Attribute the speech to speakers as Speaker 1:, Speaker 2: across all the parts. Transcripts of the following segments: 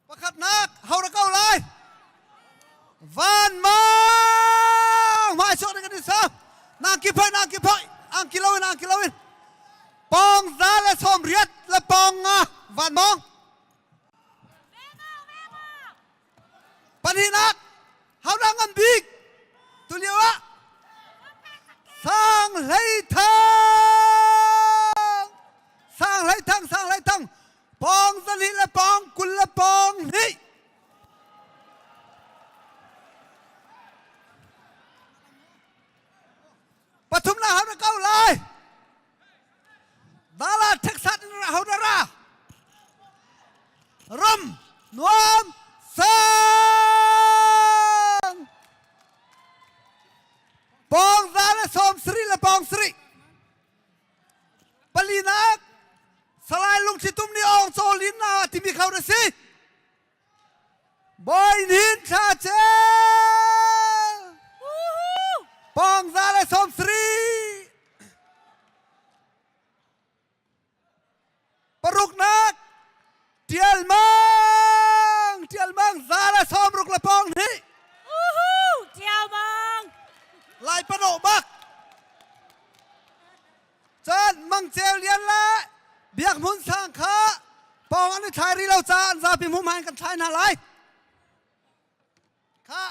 Speaker 1: Pakhatnak ho ra ko lai? Van Mang hmai chuak ding kan in sam. Nang ki phoi nang ki phoi ang ki loin ang ki loin. Pong za le som riat le pong nga Van Mong. Pahnihnak ho dah ngan bik? Tulio ah Sang Hlei Thang Sang Hlei Thang Sang Hlei Thang pawng zali le pawng 20 le pawng hnih pathum na hau na ko lai Dala Texas in ra hau na ra ram nuam sang pawng za le sawm sarih le pawng sarih Palinak, Salai Lungthli Tum nih Awng Caw Lin na timi kho na si. Bawi Hnin Thla Cel. Pawng za le sawm sarih. Paruknak, Tial Mang, Tial Mang za le sawm ruk le pawng hnih.
Speaker 2: Tial Mang.
Speaker 1: Lai pano bak. Cun Mang Ceu Lian le Biak Hmun Sang kha pawng an i thlai rih lo caah an zapi hmuhmai in kan thlai hna lai. Kha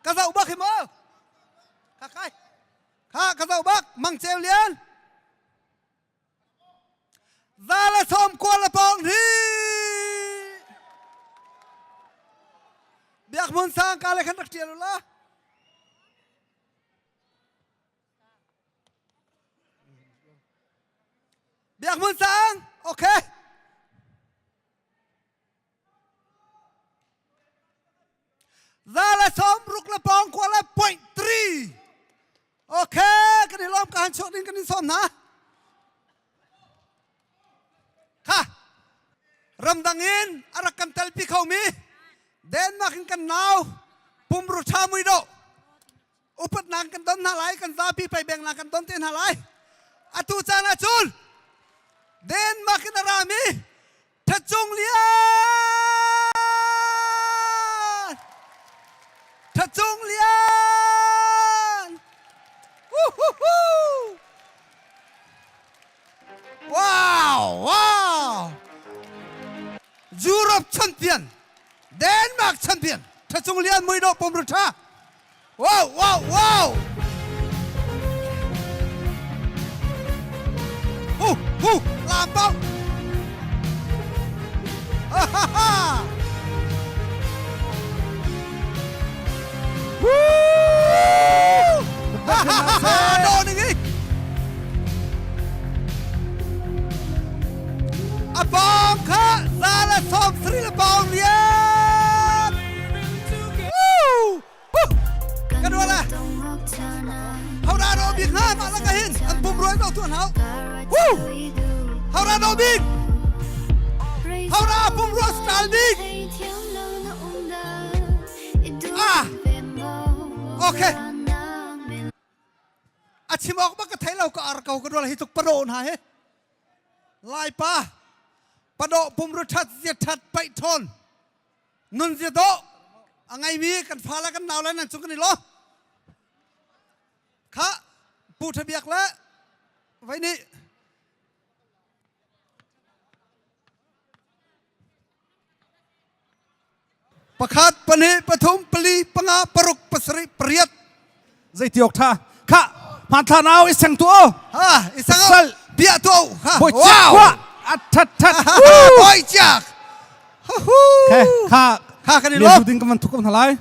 Speaker 1: ka zoh bak hi mu. Kha kai. Kha ka zoh bak Mang Ceu Lian. Za le sawm kua le pawng hi. Biak Hmun Sang ka le khan rak ṭial u la. Biak Hmun Sang, okay. Za le sawm ruk le pawng kua le point three. Okay, kan i lawm ka han chuak ding kan in sawm hna. Kha, ramdang in a rak kan telpi khomi Denmark in kan nau pumru tha mui do upatnak kan don hna lai kan zapi pei beng kan don te hna lai atu caan ah cun Denmark in a rami Thacung Lian Thacung Lian Woo-hoo-hoo! Wow wow Europe champion Denmark champion Thacung Lian mui do pum ru tha Wow, wow, wow! Hu, hu, làm bóng! Ha ha ha! Woo! Ha ha ha ha! Do ning i! A bawng kha za le sawm sri le bawng lian! Woo! Kan rual ah Hora ro bik hna mah laka hin an pum ruai ko tuan hau. Woo! Hora ro bik! Hora pum rua style bik! Ah! Okay. A chim awk bak ka thei lo ka ar ko ka rual hi tuk paro hna he. Lai pa pado pum ru that zia that paih thon Nun zia dawh a ngeimi kan fa le kan nau le nan cung kan i lo. Kha Pu Tha Biak le vai nih pakhat pahnih pathum pali panga paruk pasarih pariat
Speaker 3: Zeitiok tha kha hmanthla nau i seng tu o
Speaker 1: ha i sang bia tu ha
Speaker 3: boi wow at that that
Speaker 1: boi chak
Speaker 3: kha
Speaker 1: kha kan i
Speaker 3: lo ding kan thuk kan halai.